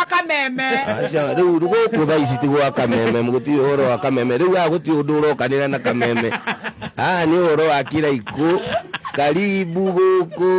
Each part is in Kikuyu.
Kameme. Aca, rĩu gũkũ thaa ici ti gwa Kameme, gũtirĩ ũhoro wa Kameme. Rĩu haha gũtirĩ ũndũ ũrokanĩra na Kameme. Haha nĩ ũhoro wa Kĩraikũ. Karibu gũkũ,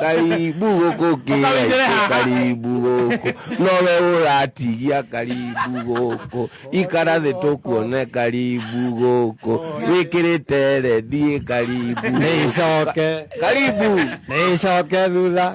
karibu gũkũ Kĩraikũ, karibu gũkũ. Nowe ũratigia karibu gũkũ. Ikara thĩ tũkuone karibu gũkũ. Wĩkĩrĩte rendi karibu. Nĩ icoke. Karibu. Nĩ icoke thutha.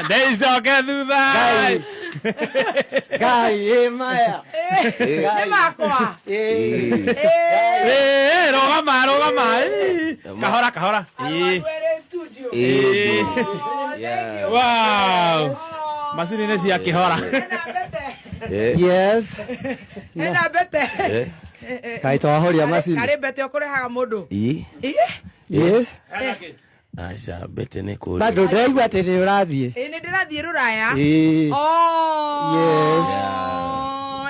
Nĩ icoke thutha. Ngai. Ngai ĩ maya. Nĩ makwa. Ĩĩ. Eh, rũgama rũgama. Ĩ, Kahora kahora. Ĩ. Arwaru erĩ studio. Ĩĩ. Oh, thank you. Wow. Macini nĩ ciakĩhora. Hena mbete. Eh. Yes. Hena mbete. Eh. Kaĩ twahoria macini. Karĩ mbete ũkũrehaga mũndũ. Ĩ. Ĩ. Yes. Aca, mbete nĩ kũrĩa. Bado ndĩraigua atĩ nĩ ũrathiĩ. Ĩ, nĩ ndĩrathiĩ rũraya. Ĩ. Oh. Yes.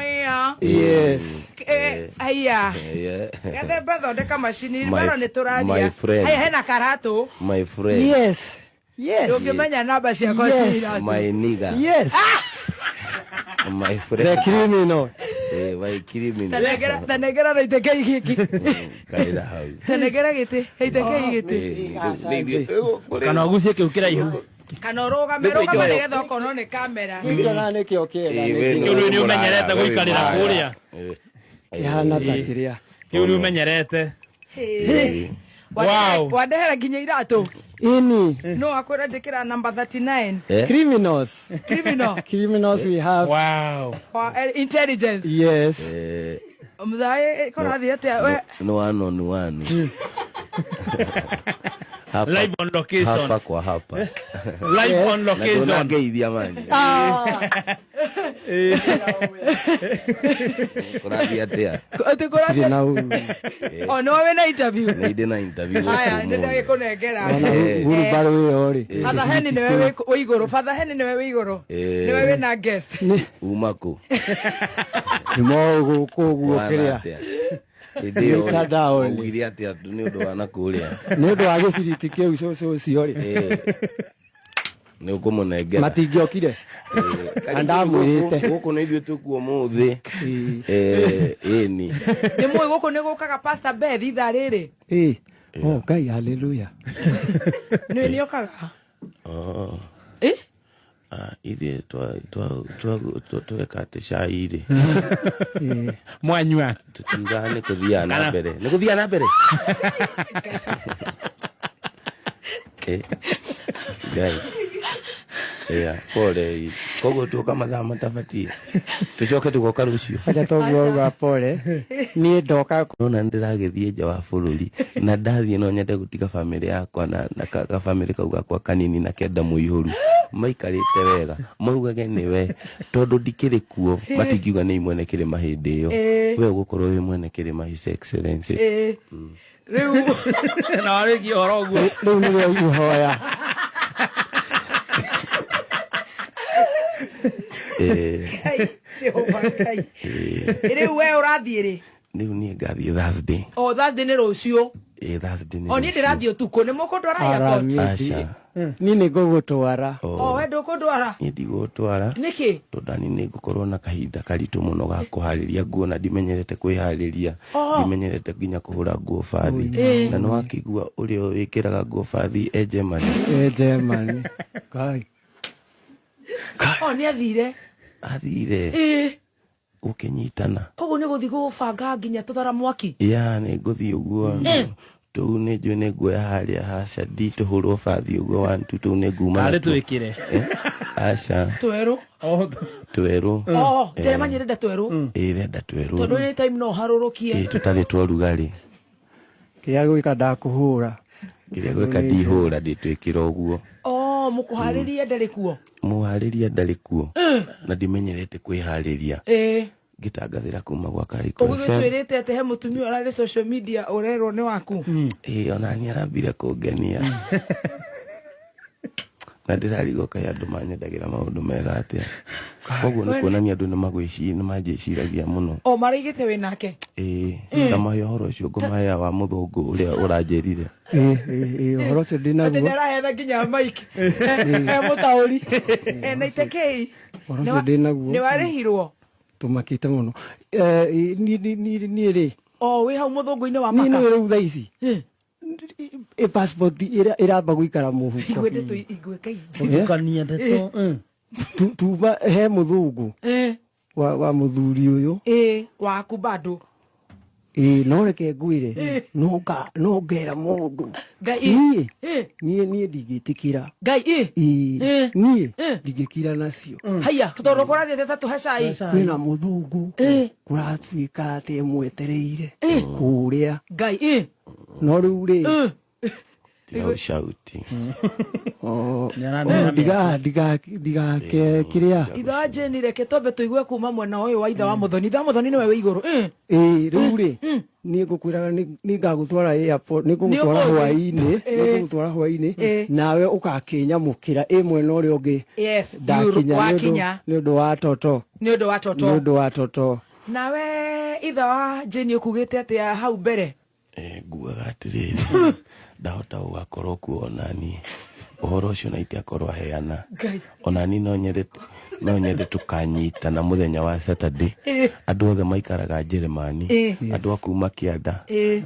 Yeah. Yes. Eh, haiya. Yeah. Gathemba thondeka macini My- baro nĩ tũraria. my friend. Haya hena karatũ. My friend. Yes. Yes. Ndũngĩmenya namba ciakwa Yes. cia iratũ. My nigga. Yes. My The friend. criminal. Eh, my criminal. Tanengera tanengera na itekei gĩkĩ. Kaira hau. Tanengera gĩtĩ, itekei gĩtĩ. Eh, nĩ ithuĩ- eh, kũrĩ- Kana ũgucie kĩu kĩraihu. Kana ũrũgame rũgama nĩgetha ũkonwo nĩ kamera. Gĩkĩona nĩkĩo kĩega. Eh, we nĩkĩo. Kĩu rĩu nĩ mũraya, ũmenyerete we wĩ gũikarĩra mũraya. kũrĩa. Eh, Kĩhana ta kĩrĩa. Kĩu rĩu ũmenyerete. Hey. Wow. Wandehera nginya iratũ. Ini. No akwĩra njĩkĩra number 39. Eh? Criminals. Criminal. Criminals we have. Wow. Wa- intelligence. Yes. Eh, Mthaĩ kũrathiĩ atĩa we? ni one on one. Hapa- Live on location. Hapa kwa hapa. Live Yes. on Na location. ndũnangeithia mani. Kũrathiĩ atĩa? Atĩ kũrathiĩ Ndirĩ na uru. O nĩwe wĩna interview. Nĩ ndĩ na interview gũkũ Haya, nĩ ũmũthĩ. ndagĩkũnengera. Ona hurumbarũ ĩyo rĩ. Father Henny nĩwe wĩ igũrũ. Father Henny nĩwe wĩ igũrũ. Eh. Nĩwe wĩna guest. Uma kũ? Nĩ moĩ gũkũ ũguo Wana kĩrĩa. atĩa? Hĩndĩ ĩyo rĩ, Mitandao-inĩ. waugire atĩa nĩ ũndũ wa nakũrĩa? Nĩ ũndũ wa gĩbiriti kĩu cũcũ ũcio rĩ. Eh, nĩ ũkũmũnengera. Matingĩokire. Eh, Na ndamwĩrĩte. Gũkũ nĩ ithuĩ tũkuo ũmũthĩ. Ĩĩ. Eh, ĩni. Nĩ mũĩ gũkũ nĩ gũkaga Pastor Beth ithaa rĩrĩ. Ĩĩ. Oh, Ngai haleluya. Nĩ nĩ okaga. Oh. Eh? Ah, ithuĩ tweka atĩ cai rĩ Ĩĩ. Mwanyua. tũtiugaga nĩ kũthiaga na Kana- mbere nĩ kũthiaga na mbere Eh, Ngai Yeah, pole koguo tuoka mathaa matabatiĩ tũcoke tũgoka rũciũ Acha toguo auga pole. Niĩ ndoka nona ndĩragĩthiĩ nja wa bũrũri na ndathiĩ no nyende gũtiga bamĩrĩ yakwa na gabamĩrĩ kau gakwa kanini na kenda mũihũru maikarĩte wega maugage nĩwe tondũ ndikĩrĩ kuo matingiuga nĩ mwene kĩrĩma hĩndĩ ĩyo Ĩĩ. we ũgũkorwo wĩ mwene kĩrĩma His Excellency Ĩĩ. Rĩu Na warĩkia ũhoro ũguo. rĩu nĩrĩo ihoya. Eh, Ngai, Jehova Ngai. Rĩu we ũrathiĩ rĩ? rĩu niĩ ngathiĩ Thursday. O Thursday nĩ rũciũ. Ĩĩ, Thursday nĩ O niĩ rũciũ. ndĩrathiĩ ũtukũ nĩ mũkũndwara airport. Aramithi. Aca. Niĩ nĩ ngũgũtwara. O we ndũkũndwara. Niĩ ndigũgũtwara. Nĩkĩ? Tondũ nani nĩ ngũkorwo na kahinda karitũ mũno ga kũharĩria nguo na ndimenyerete kwĩharĩria. Ndimenyerete nginya kũhũra nguo bathi. Na nĩ wakĩigua ũrĩa wĩkĩraga nguo bathi e Germany. E Germany. Ngai. O nĩ athire. Athire. Ĩĩ. Gũkĩnyitana. Koguo nĩ gũthiĩ gũbanga nginya tũthara mwaki. Ya nĩ ngũthiĩ ũguo. Tũu nĩ njũĩ nĩ nguoya harĩa ha Shadi tũhũrwo bathi ũguo one two tũu nĩ nguma Tarĩ natuo. twĩkĩre. Eh, aca. Twerũ. Twerũ. Oh, Jeremani ĩrenda twerũ. Ĩĩ ĩrenda twerũ. Tondũ anytime no ũharũrũkie. Ĩĩ tũtarĩ twa ũrugarĩ. Kĩrĩa gwĩka ndakũhũra. Kĩrĩa gwĩka ndihũra ndĩtwĩkĩra ũguo. Oh, mũkũharĩria ndarĩ kuo. Mũharĩria ndarĩ kuo. Na ndimenyerete kwĩharĩria. Ĩĩ. Ngĩtangathĩra kuma gwa Kariko Ũguo FM. twĩrĩte atĩ he mũtumia ũrarĩ social media ũrerwo nĩ waku. Ĩĩ ona niĩ arambire kũngenia. Na ndĩrarigwo kaĩ andũ manyendagĩra maũndũ mega atĩa. Koguo nĩ kuonania andũ nĩ manjĩciragia mũno. O maraigĩte wĩ nake. Ĩĩ, ndamahe ũhoro ũcio ngũmahe wa mũthũngũ ũrĩa ũranjĩrire. Ĩĩ, ĩĩ, ĩĩ, ũhoro ũcio Atĩ ndĩnaguo. nĩ araheana nginya mic. E mũtaũri. E na itekei. Ũhoro ũcio ndĩ naguo. Nĩ warĩhirwo? Tũmakĩte mũno. Niĩ rĩ, O wĩ hau mũthũngũ-inĩ wa niĩ maka. nĩwe rĩu thaa ici ĩ passport ĩrĩa ĩramba gũikara mũhuko. Igue ndeto igwĩka inji. Thukania ndeto. Tuma he mũthũngũ wa mũthuri ũyũ. Ĩ waku bado. Ĩ no reke ngwĩre, no ngera mũndũ. Ngai. Niĩ Ĩ. niĩ ndingĩtĩkĩra. Ngai ĩ. Ĩ Ĩ. niĩ Ĩ. ndingĩkira nacio. Haiya, tondũ kũrathiĩte ta tũhe cai. Kwĩna mũthũngũ kũratuĩka atĩ mwetereire kũrĩa. Ngai ĩ. No rĩu rĩ, Tiga ũcauti. Ndigake kĩrĩa. Ithe wa Jane, reke twambe tũigue kuma mwena ũyũ wa ithe wa Mũthoni. Ithe wa Mũthoni nĩwe wĩ igũrũ. Ĩ rĩu rĩ, niĩ ngũkwĩraga nĩ ngagũtwara airport, nĩ ngũgũtwara Nĩ ũmũthĩ. hwaĩ-inĩ, nĩ ngũgũtwara hwaĩ-inĩ, nawe ũgakĩnyamũkĩra ĩ mwena ũrĩa ũngĩ. Yes, ndakinya nĩ ũndũ- wakinya. nĩ ũndũ wa toto. Nĩ ũndũ wa toto. Nĩ ũndũ wa toto. Nawe ithe wa Jane ũkugĩte atĩa hau mbere? Ngugaga atĩrĩrĩ, ndahota gũgakorwo kuo onani ũhoro ũcio na itiakorwo aheana. Ngai. Onani no nyende tũkanyitana mũthenya wa Saturday. Andũ othe maikaraga Njĩrĩmani, andũ a kuma kĩanda,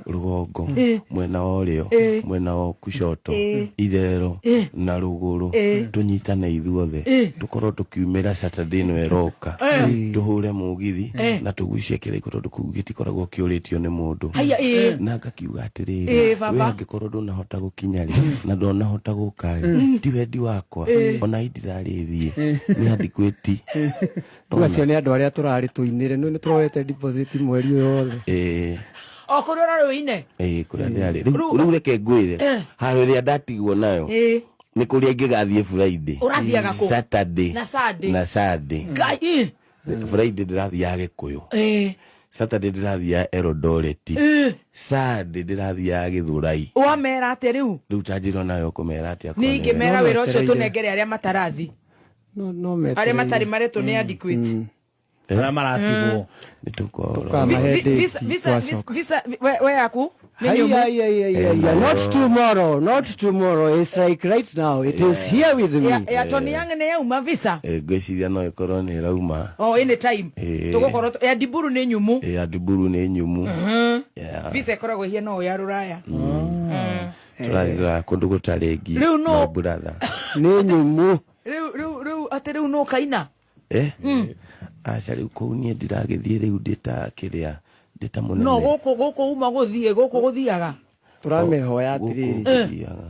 rũgongo, mwena wa ũrĩo, mwena wa kushoto, itherero na rũgũrũ, tũnyitane ithuothe, tũkorwo tũkiumĩra Saturday ĩno ĩroka, tũhũre mũgithi na tũgucie kĩraiko, tondũ kũu gĩtikoragwo kĩũrĩtio nĩ mũndũ. Haiya, ĩ. Na ngakiuga atĩrĩrĩ, Ĩ, baba. we angĩkorwo ndũnahota gũkinya rĩ, na ndonahota gũka rĩ, ti wendi wakwa, ona indirarĩthiĩ nĩ andikwĩti. Rĩu acio nĩ andũ arĩa tũrarĩ tũinĩre, nĩ tũroete deposit mweri ũyũ wothe. Ĩ. O kũrĩa ũrarũine. Ĩ, kũrĩa ndĩrarĩ rĩu reke ngwĩre handũ ĩrĩa ndatigwo nayo nĩ kũrĩa ingĩgathiĩ Friday. Ũrathiaga kũ? Saturday. Na Sunday. Na Sunday. Ngai ĩ. Friday ndĩrathiaga Gĩkũyũ, Saturday ndĩrathiaga Eldoret, Sunday ndĩrathiaga Gĩthũrai. Wamera atĩa rĩu? Rĩu ta njĩra nayo ũkũmera atĩa? Nĩ ingĩmera No wĩra ũcio metereire. tũnengere arĩa matarathi, No arĩa metereire. matarĩ maretwo nĩ adequate. Arĩa maratigwo. Nĩ tũkorwo. Tũkamahe date twacoka. Visa we yaku nĩ Hai, nyũmũ. hai, hai, hai, hai, hai. Not tomorrow, not tomorrow. It's like right now. It is here with me. Ya Tony Young nĩ yauma visa? Ngwĩciria no ĩkorwo nĩ ĩrauma. O anytime. Tũgũkorwo ya Diburu nĩ nyumu. Ya Ndiburu nĩ nyumu. Yeah. Visa ĩkoragwo ĩhiana ũũ ya rũraya. Tũrathiĩ kũndũ gũtarĩ ngi. Rĩu no- My brother. Nĩ nyumu. Rĩu atĩ rĩu no kaina. Aca, rĩu kũu niĩ ndiragĩthiĩ, rĩu ndĩta kĩrĩa, ndĩta mũnene. No gũkũ uma gũthiĩ gũkũ gũthiaga. Tũramehoya Gũkũ atĩrĩrĩ, gũthiaga.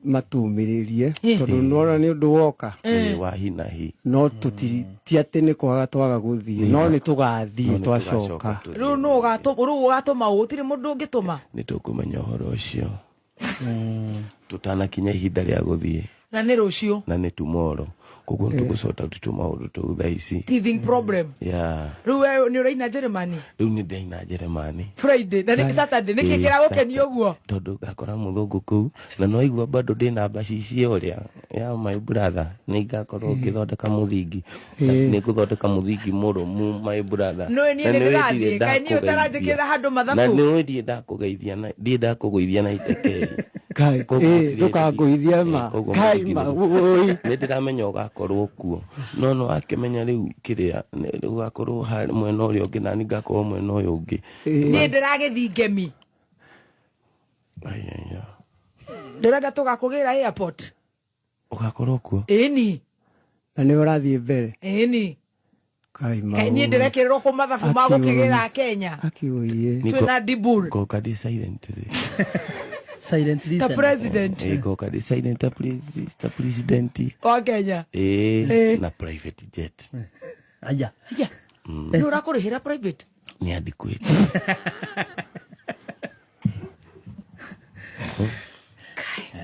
matumĩrĩrie, tondũ nĩwona nĩ ũndũ woka. Ĩ, wa hi na hi. No tũtiri ti atĩ nĩ kwaga twaga gũthiĩ, no nĩ tũgathiĩ No nĩ twacoka. tũgacoka. Rĩu no ũgatũma, rĩu ũgatũma ũ? Gũtirĩ mũndũ ũngĩtũma. Nĩ tũkũmenya ũhoro ũcio tũtanakinya ihinda rĩa gũthiĩ. Na nĩ rũciũ. Na nĩ tomorrow, koguo nĩ tũgũcota tũ maũndũ tũu thaa ici. Teething problem. Yeah. Rĩu we nĩ ũraina Germany? Rĩu nĩ ndaina Jeremani. Friday na nĩ Saturday, nĩkĩ kĩragũkenia ũguo? Tondũ ngakora mũthũngũ kũu, na no igua bado ndĩna mbacici ũrĩa ya my brother, nĩ ngakorwo ngĩthondeka mũthingi, nĩ ngũthondeka mũthingi mũrũmu, my brother. Nĩũĩ niĩ Na nĩ nĩũĩ ndĩrathiĩ, ndirĩ kaĩ niĩ ndakũgeithia. ũtaranjĩkĩrĩra handũ mathabu? Na nĩũĩ ndirĩ ndakũgeithia na ndirĩ ndakũgũithia na itekei. Kai, Koguo ndũkangũithie ma. Koguo Kai mũthingi ma, nĩ- wũi. Nĩ ndĩramenya ũgakorwo kuo, no wakĩmenya rĩu kĩrĩa ũgakorwo mwena ũrĩa ũngĩ, nani ngakorwo mwena ũyũ ũngĩ. Niĩ ndĩragĩthiĩ ngemi. Ai, ai, ai. Ndĩrenda tũgakũgĩra airport. Ũgakorwo kuo. Ĩni. Na nĩ ũrathiĩ mbere. Ĩni. Kai ma. Kaĩ niĩ ndĩrekĩrĩrwo kũ mathabu ma gũkĩgĩra Kenya? Akiũiye. Twĩna Dibur. Ngoka ndĩ silent rĩ. Silent Ta listener. president. Ngoka ndĩ silent ta president wa Kenya. Ĩ, na private jet. Aya. Ya. Nĩ ũrakũrĩhĩra private? Nĩ adequate.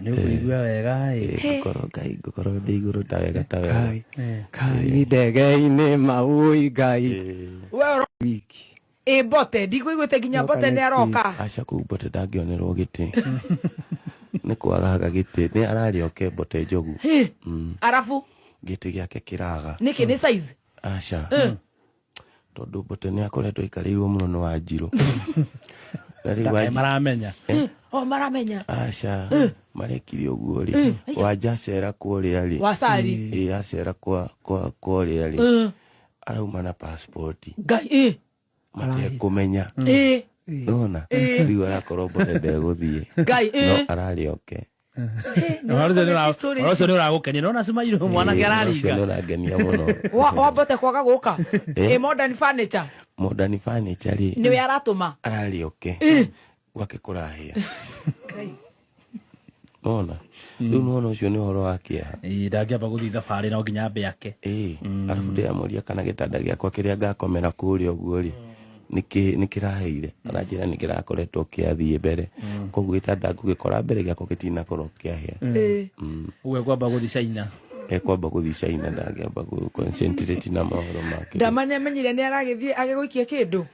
Nĩ ũkũigua wega ĩ. Ngũkorwo Ngai, ngũkorwo ndĩ igũrũ ta wega ta wega. Kai. Kai ndege-inĩ maũi Ngai. We Wiki. Ĩ Mbote, ndikũiguĩte nginya Ndoka Mbote nĩ next. aroka. Aca, kũu Mbote ndangĩonerwo gĩtĩ, nĩ kwagaga gĩtĩ, nĩ ararĩ oke Mbote Njogu. Hĩ. Arabu Gĩtĩ gĩake kĩraga. Nĩkĩ, nĩ size? Aca, tondũ Mbote nĩ akoretwo aikarĩirwo mũno nĩ Wanjirũ. Na rĩu Kaĩ wanji maramenya. O maramenya. Aca, marekire ũguo rĩ, wanja acera kũrĩa rĩ. Wacari. Ĩ, acera kwa kũrĩa rĩ, arauma na passport. Ngai ĩ. Matekũmenya. Ĩ. Nona rĩu arakorwo mbere ndegũthiĩ. Ngai No ĩ. ararĩ oke. Ũhoro ũcio nĩ ũragũkenia, nona cimairũ mwanake Ũcio araringa. nĩ ũrangenia mũno. Wambote kwaga gũka. Eh. Ĩ, Modern Furniture. Modern Furniture rĩ, Nĩwe aratũma. ararĩ oke gwake kũrahĩa. Nona rĩu nona ũcio nĩ ũhoro wa kĩeha. Ĩĩ, ndangĩamba gũthiĩ thabarĩ no nginya ambe ake. Ĩĩ, arabu ndĩramũria kana gĩtanda gĩakwa kĩrĩa ngakomera kũrĩa ũguo rĩ, nĩ kĩraheire. Aranjĩra nĩ kĩrakoretwo kĩathiĩ mbere, koguo gĩtanda ngũgĩkora mbere gĩakwa gĩtinakorwo kĩahĩa. Ĩ. Ũguo ekwamba gũthiĩ China. Ekwamba gũthiĩ China, ndangĩamba gũ concentrate na mohoro make. Ndama nĩ amenyire nĩ aragĩthiĩ agĩgũikia kĩndũ.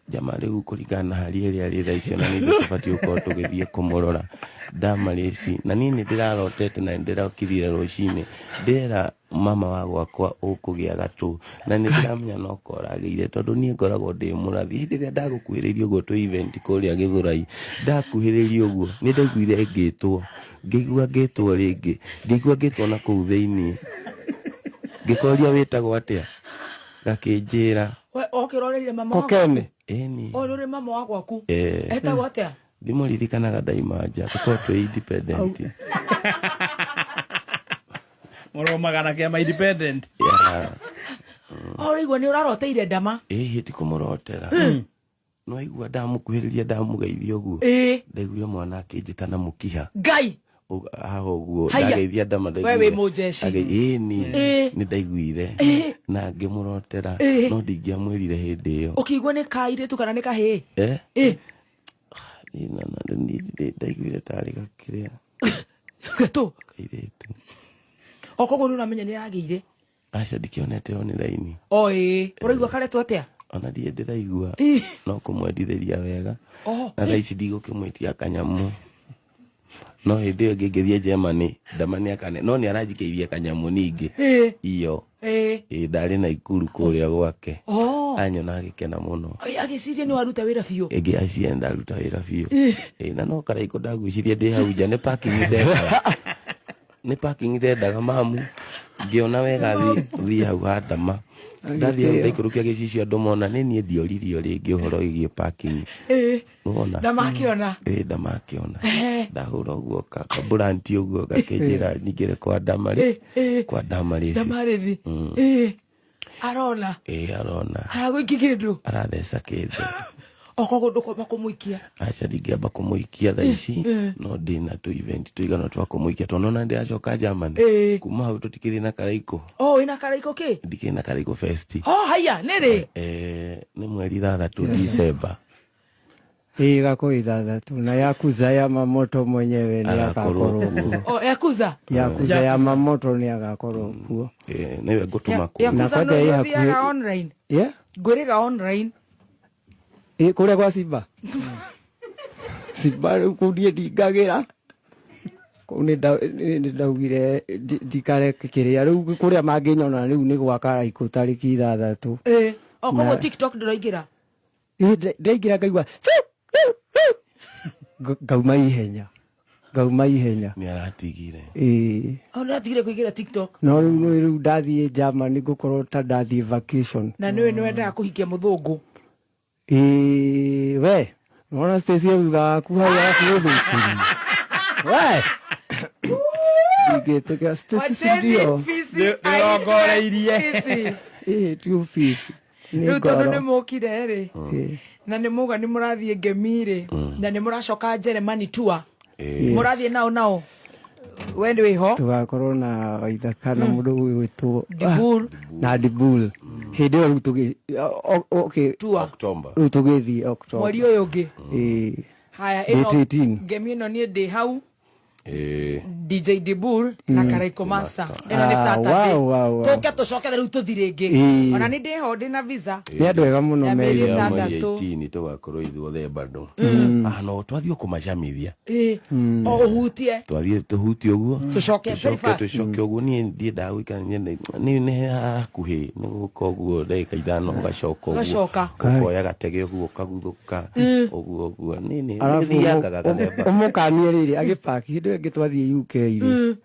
Jama rĩu kũringana na hali ĩrĩa arĩ thaa icio, na nĩ ithuĩ tũbatiĩ gũkorwo tũgĩthiĩ kũmũrora Damarĩci, na niĩ nĩ ndĩrarotete na nĩ ndĩrokirire rũcinĩ ndĩrera mama wa gwakwa ũkũgĩa gatũ, na nĩ ndĩramenya no koragĩire, tondũ niĩ ngoragwo ndĩ mũrathi. Hĩndĩ ĩrĩa ndagũkuhĩrĩirie ũguo twĩ event kũrĩa Gĩthũrai, ndakuhĩrĩirie ũguo nĩ ndaiguire ngĩtwo, ngĩigua ngĩtwo rĩngĩ, ngĩigua ngĩtwo na kũu thĩiniĩ, ngĩkoria wĩtagwo atĩa, gakĩnjĩra. We okĩroreire mama wa Kokene. Ĩni. O nĩ mama wa gwaku. Eh. Etagwo atĩa? Ndimũririkanaga, ndaima nja tũkorwo twĩ independent. Mũrũmaga na kĩama independent. Yeah. O ũraigua nĩ ũraroteire ndama. Ĩhĩ, ti kũmũrotera, no aigua ndamũkuhĩrĩria, ndamũgeithia ũguo, Ĩ. ndaiguire mwana akĩnjĩta na mũkiha. Ngai. Haha ũguo. Haiya. Ndageithia ndama. We wĩ mũnjeshi. Ĩni. Ĩ. Nĩ ndaiguire na ngĩmũrotera, no ndingĩamwĩrire hĩndĩ ĩyo. Ũkĩigua nĩ kairĩtu kana nĩ kahĩĩ? Eh? Ĩ. Niĩ ndaiguire tarĩ gakĩrĩa. Gatũ. Kairĩtu. O koguo nĩ ũramenya nĩ aragĩire. Aca, ndikĩonete online. O ĩ. Ũraigua karetwo atĩa? Ona ndirĩ ndĩraigua. Ĩ. No kũmwendithĩria wega. Oh. Na thaa ici ndigũkĩmwĩtia kanyamũ, no hĩndĩ ĩyo ĩngĩ ngĩthiĩ Germany, ndama akane no nĩ aranjikĩirie kanyamũ ningĩ. Ĩ. Iyo. Ĩ. Ĩ, ndarĩ na ikuru kũrĩa gwake. Oh. Anyona agĩkena mũno. Ĩ, agĩciria nĩ waruta wĩra biũ. Ĩngĩ acie ndaruta wĩra biũ. Ĩ, na no karaikũ ndagwĩciria ndĩ hau nja nĩ parking ndendaga, nĩ parking ndendaga mamu, ngĩona wega thiĩ hau ha ndama, ndathiĩ hau ndaikũrũkia gĩcicio, andũ mona nĩ niĩ, ndioririo rĩngĩ ũhoro wĩgiĩ parking. Ĩ. Nĩwona? Ndama akĩona. Ĩ, ndama akĩona ndahũra ũguo kaburanti ũguo gakĩnjĩra nyingĩre kwa ndamarĩ. Ĩ. Kwa ndamarĩ. Ndamarĩthi. Ĩ. Arona. Ĩ, arona. Aragũikia kĩndũ. Aratheca kĩndũ. O koguo ndũkwamba kũmũikia. Aca, ndingĩamba kũmũikia thaa ici, no ndĩna tũ event tũigana twa kũmũikia, tondũ nona ndĩracoka Germany. Ĩ. Kuma hau tũtikĩrĩ na karaikũ. O wĩna karaikũ kĩ? Ndikĩrĩ na karaikũ fest. O haiya, nĩ rĩ? Eh, nĩ mweri 6 December. Ĩ, gako 6, na Yakuza ya Mamoto mwenyewe nĩ Agakorwo agakorwo kuo. O yakuza. Yakuza ya Mamoto nĩ agakorwo kuo. Eh, nĩwe ngũtũma kũu. Na Yakuza kwanja no ĩ ũthiaga hakuhĩ. online. Yeah? Ngwĩrĩga online. Ĩ, kũrĩa gwa Simba. Simba rĩu kũu niĩ ndingagĩra. Kũu nĩ ndaugire ndikare kĩrĩa rĩu kũrĩa mangĩnyona rĩu nĩ gwa Karaikũ tarĩki 6. Ĩ. O koguo Na- TikTok ndũraingĩra. Ĩ, ndaingĩra ngaigua "Siu, siu, siu." Ngauma ihenya, ngauma ihenya. Nĩ aratigire. Ĩ. O nĩũratigire kũingĩra TikTok. No rĩu rĩu ndathiĩ Germany ngũkorwo ta ndathiĩ vacation. Na nĩwe nĩwendaga kũhikia mũthũngũ. Ĩ, we nona Stacy e thutha waku hau araku gũthũkĩria we, ndingĩtĩkĩra Stacy, si ndio? Nĩrongoreirie. Ĩ, ti office nĩ Rĩu tondũ ngoro. nĩ mũkire rĩ, na nĩ muga nĩ mũrathiĩ ngemi rĩ, na nĩ mũracoka Germany tour, mũrathiĩ nao nao we nĩ wĩho? Tũgakorwo na Waithaka na mũndũ ũgwĩtwo Dibul. Na Dibul hĩndĩ ĩyo rĩu tũgĩ okay. Tour. October. Rĩu tũgĩthiĩ October. Mweri ũyũ ũngĩ. Ĩ. Haya, Date ĩno 18. ngemi ĩno niĩ ndĩ hau. DJ Dibur na Karaiko Master. Ĩno nĩ Ah, Saturday. wow. Tũke tũcoke rĩu tũthi rĩngĩ. Ona nĩ ndĩho ndĩna visa. Nĩ andũ ega mũno Ya mĩeri meri. ĩtandatũ. 18 tũgakorwo ithuothe bado. Ah, no twathiĩ kũmacamithia. O ũhutie. Twathiĩ tũhutie ũguo. Tũcoke very Tũcoke fast. tũcoke ũguo niĩ ndiendaga gũikara nĩ hakuhĩ nĩ gũka ũguo ndagĩka 5 ũgacoka ũguo. Ũgacoka. Ũkoya gatege ũguo ũkaguthũka ũguo ũguo. Nĩ Arabu thiangaga gathemba. ũmũkanie rĩrĩ agĩpaki hĩndĩ ĩyo ĩngĩ twathiĩ UK rĩ.